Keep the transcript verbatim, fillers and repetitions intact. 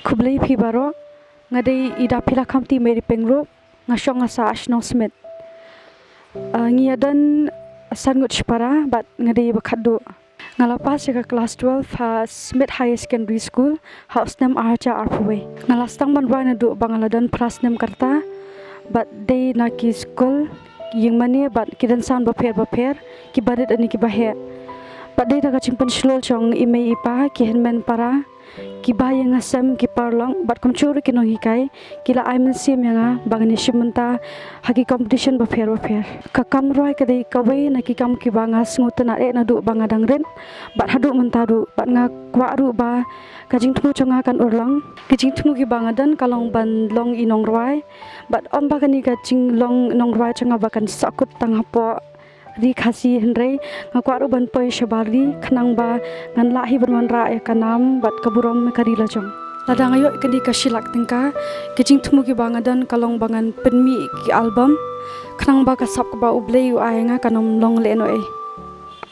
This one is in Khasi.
Khublei phi baroh. Nga dei i Dapila Khamti Mary Pyngrope. Nga shong ha Shnong Smit. Ah, ngi ïadon san ngut shipara bad nga dei ba khatduh. Nga la pass ïa ka class twelve ha Smit Higher Secondary School ha u snem arhajar arphew wei. Nga la sdang ban rwai naduh ba nga la don phra snem karta bad dei na ki skul ïing mane bad ki rynsan bapher bapher, ki barit ne ki baheh. Bad dei da ka jingpynshlur jong i mei i pa, ki hynmen para, ki ba ïa nga sem, ki paralok bad kumjuh ruh ki nonghikai, ki la ai mynsiem ïa nga ba ngan ïashim bynta ha ki competition bapher bapher. Ka kam rwai ka dei kawei na ki kam kiba nga sngewtynnad eh naduh ba nga dang rit bad haduh mynta ruh, bad nga kwah ruh ba ka jingthmu jong nga kan urlong. Ki jingthmu kiba nga don ka long ban long i nongrwai, bad ym ba kane ka jinglong nongrwai jong nga ba kan sahkut tang hapoh ri Khasi, hynrei nga kwah ruh ban poi shabar ri khnang ba ngan lah hi ban wanrah ïa ka nam bad ka burom ka ri la jong. Lada nga ïoh kane ka shi lak tyngka, ki jingthmu kiba nga don ka long ba ngan pynmih ki album khnang ba ka sap kaba U Blei u ai ïa nga kan ym long lehnoh ei.